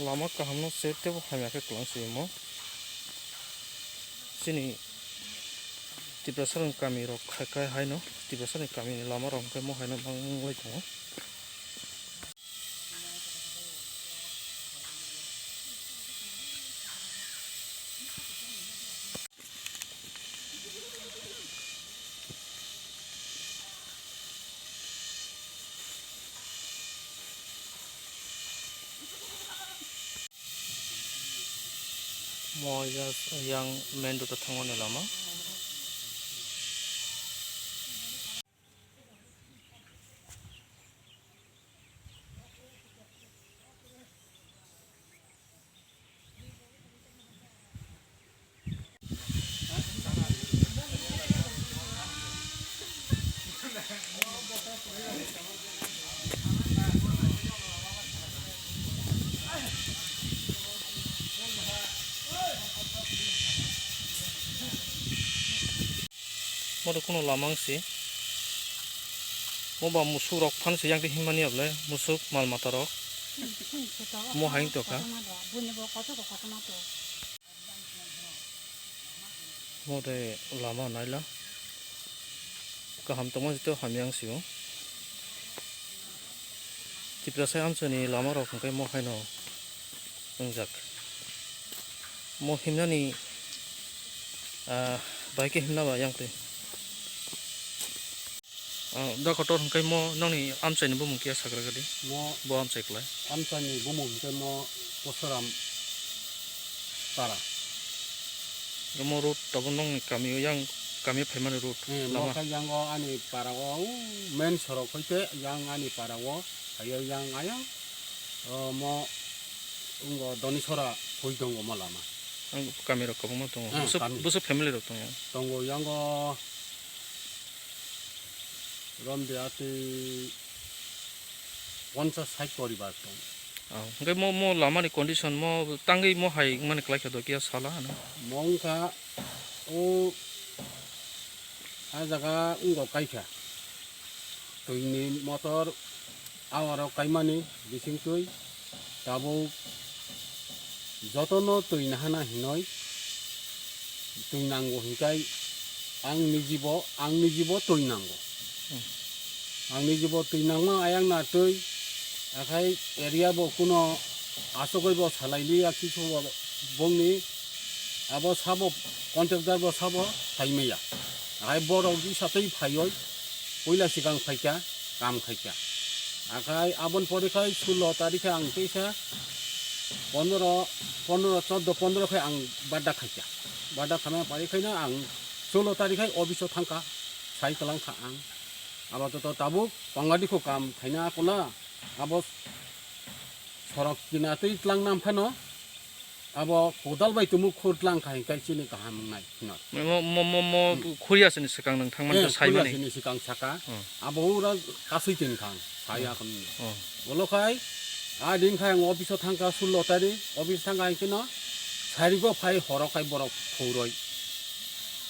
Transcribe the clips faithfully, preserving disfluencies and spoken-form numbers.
Lama kaham no se tebo hamya khe kwlang se omo. Chini Tiprasa ni kami rok khai khai haino, Tiprasa ni kami ni lama rok hwnkhe mo haino nang wng lai tongo. Mo yang main road o thangmani lama. Mo de kuno lama wng si. Mo ba musuk rok phan si yang twi himani ya bole, musuk mal mata rok. Mo hai wng tokha. Mo de lama naila. Kaham tongma jito hamya wng sio. Tiprasa amchani lama rok hwnkhe mo haino wngjak. Mo himnani, ah, bai khe himna ba yang twi. Ah, da kotor hwnkhe mo nokni amchaini bumung kiya sagra gadi. Mo bo amchai klai. Amchaini bumung hwnkhe mo Kosoram para. Mo road tabuk nokni kami o yang kami phaimani road. Eh, mo lama. Khe yang o ani para o, o main sorok hoite yang ani para o, ayo yang ayang, o mo wngkha Donisora hoi tongo mo lama. Ang kami rok kwbangma tongo. Eh, bwswk, kami. Bwswk family rok tongo. Tongo yang o Romdia tei ponchas sait poribar tongo. Oh, hwnkhe mo, mo lamani condition mo tangwi mo hai wngmani kwlai kha do kiya sala hwnwi. Mo wngkha o, a jaga wngkha kaikha. Twini motor awarok kaimani bisingtwi tabuk jotono twi nahana hinoi twi nango hinkai ang nijibo, ang nijibo twi nango. Hmm. Ang nijibo twi nangma ayang na twi, akhai area bo kuno asogoi bo salai liya kisu bo bongni abo sabo contractor bo sabo saimaya. Akhai borok di satwi phaioi puila sikang phaikha, kam khaikha. Akhai aboni pore khai sullo tarikhe ang teisa pondro, pondro, choddo, pondro khai ang badda khaikha. Badda khana pari khaina ang sullo tarikhe office o thangkha, sai kwlangkha ang. Abo to, to tabuk pangadi kho kam khaina kula, abo sorok kina twi tlang nam phano, abo kodal bai tumuk khur tlang kha hinkai chini kaham wngnai hino. Mo, mo, mo, mo, hmm, khuri asini swkang nang thangmani. Eh, to saimani. Khuri asini swkang saka. Hmm. Abo ura kasui tin khang, saya, hmm, khon. Hmm. Bolo khai, a din khai ang office o thangkha sullo tari, office thangkha hinkhe no, sari go phai horo khai borok khuroi.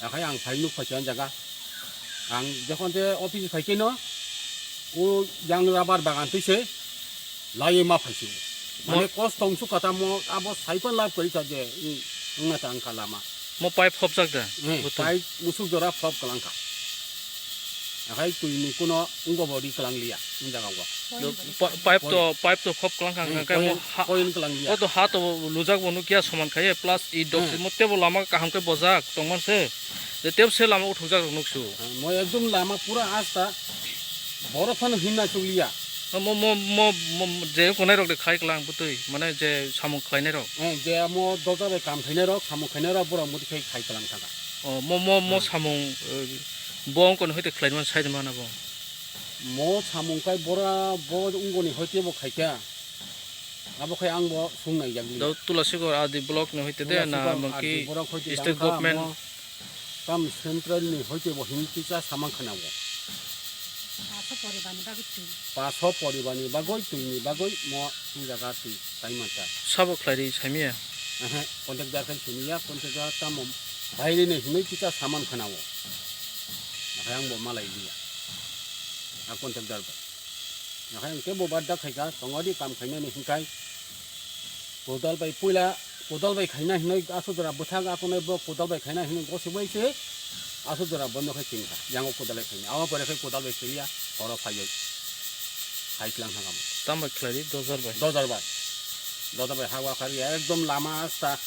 Akhai ang phai nuk phai khe jaga. Ang jokhon te office phai khe no, o yang rubber bagan twi se, laiye ma phai se. Mane mo- kosto wng sukha ta mo, abo cycle lab kori kha je, wng, wngna ta wngkha lama. Mo pipe hopjak da? Hmm, butu. Pipe musuk jora hop kalang kha. Akhai twi ni kuno wngbo bo ri kalang liya, wng jaga go. Do pa-, pipe to, pipe to hop kalang kha, hmm, hwnkhe mo point, ha, point kalang liya. O to ha to lujak bo nukya soman khaye, plus i dok, hmm, mo tebo lama kaham khe bojak tongman se. Je tebo se lama uthukjak rok nuksu. Mo ekdom lama pura asta borok phano himna chukliya. Mo, mo, mo, mo, je konai rok de khai kalang butui, mane je samung khlainai rok. Eh, je mo doja bai kam khainai rok, samung khainai rok, borok muti khai khai kalang thangkha. Oh, mo, mo, mo, hmm, samung, eh, bo wngkoni hoite khlaimani sai mano bo. Mo samung kai bora bo wngkoni hoite bo khaikha. Abo khai ang bo sung nai jak liya. Do Tulasikor R D block ni hoite de na Tulasikor mangki R D block hoite state tang kha, government? Mo tam central ni hoite bo himti cha samang khana bo. Paso poribar ni bagwi twi. Paso poribar ni bagwi twi ni bagwi mo wng jaga twi tai man cha. Sabo khlai ri saimiya? Ehe, contact jar khai simiya, contact jar tamo baire ni hinoi ti cha samang khana bo. Akhai ang bo malai liya. A contact jar bai. Akhai ang kebo badda khaika, tongodi kam khainani hinkai. Kodal bai puila, kodal bai khaina hinwi aswk jora bwthak akonai bo kodal bai khaina hinwi gosik bai se aswk jora bondo khai chwng kha. Yango kodal bai khaina. Abo pore khai kodal bai khailiya, oro phaiwi. Khai tlang thang kamo. Tam bai khlai di, dojar bai. Dojar bai. Dojar bai hawa khari ekdom lama asta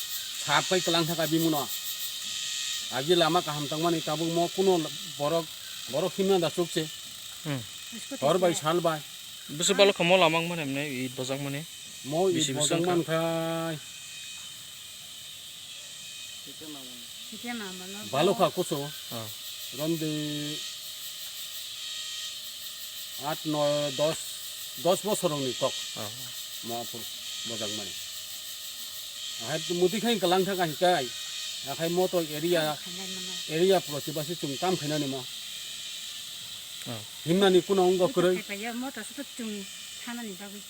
sap khai tlang thang kha bimuno. Agi lama kaham tangmani tabuk mo kuno borok, borok himna da chukse. Hmm. Hor bai sal bai. Bwswk balok kha mo lama wngmani, emne i bojak mani? Mo i bisi bisi bojak wngkha? Man khai. Balok kha kusu. Oh. Romdi at, noi, dos, dos bosor ni kok. Oh. Mo aphur bojak mani. Ahai muti khai kalang thaka hikai. Akhai mo to area, area protibasi chwng tam khainani mo. Oh. Himnani kuno wngkha kwrwi. Mo to sutuk chwng thanani bagwi.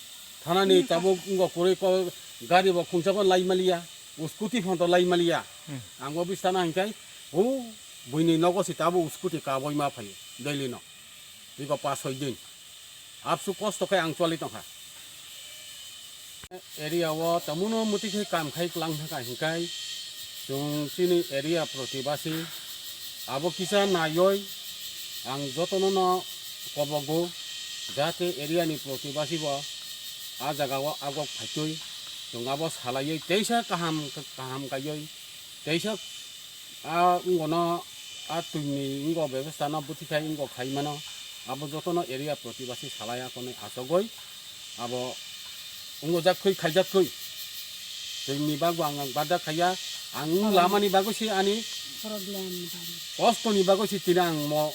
Thanani tabuk wngkha kwrwi ko gari bo khungsa bo lai maliya, scooty phano lai maliya. Hmm. Ang o bwsano hinkhe o buini nogo se tabuk scooty kabui ma phaio daily no. Iko pas soi din. Absu kosto khe ang choli tongkha. Area o tamuno muti khe kam khai klang thangkha hinkai chwng chini area protibasi abo kisa naioi ang jotono no kobogo jate area ni protibasi bo a jaga o agok phaitwi chwng abo salaioi teisa kaham kaham kaioi teisa a wngkha no a twini wngkha bebostha no bwtwi khai wngkha khai mano abo jotono area protibasi salai akonwi achogoi abo wngkha jak thwi khaijak thwi twini bagwi ang ang bada khaiya ang lamani bagwi se ani kosto ni bagwi se tini ang mo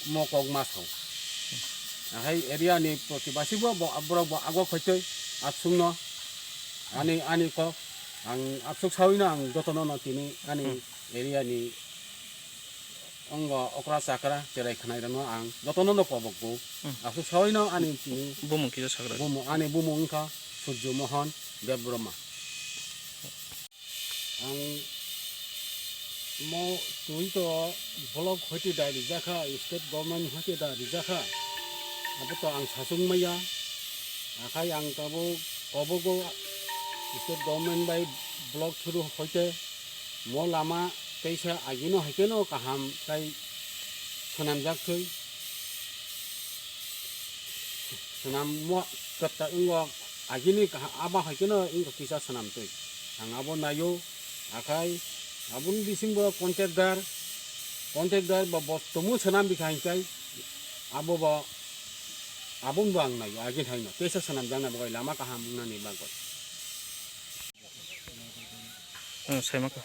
mo kok ma sao hai area ni protibasi bo borok bo agok phaitwi atsung no ani ani kok ang atsuk sawi no ang jotono no tini ani area ni wngkha okra chakra cherai khwnairokno ang jotono no kobokgo. Hmm. Aswk sawi no ani tini bumung kisa sakra. Bumung, ani bumung wngkha Surjo Mohan Debbarma. Ang mo twi to block hoite da rijakha, state government hoite da rijakha. Abo to ang sachung maya. Akhai ang tabuk kobogo state government bai block through hoite mo lama teisa agino haikeno kaham tai swnamjak thwi swnam mo kwta wngkha agini kaham abo haikeno wngkha kisa swnam twi ang abo naio akhai aboni bisingo contractor contractor ba bo tumu swnam bikha hinkai abo bo aboni bo ang naio agini haino teisa swnamjaknai bo lama kaham wngnani bagwi. Hmm, saimaka.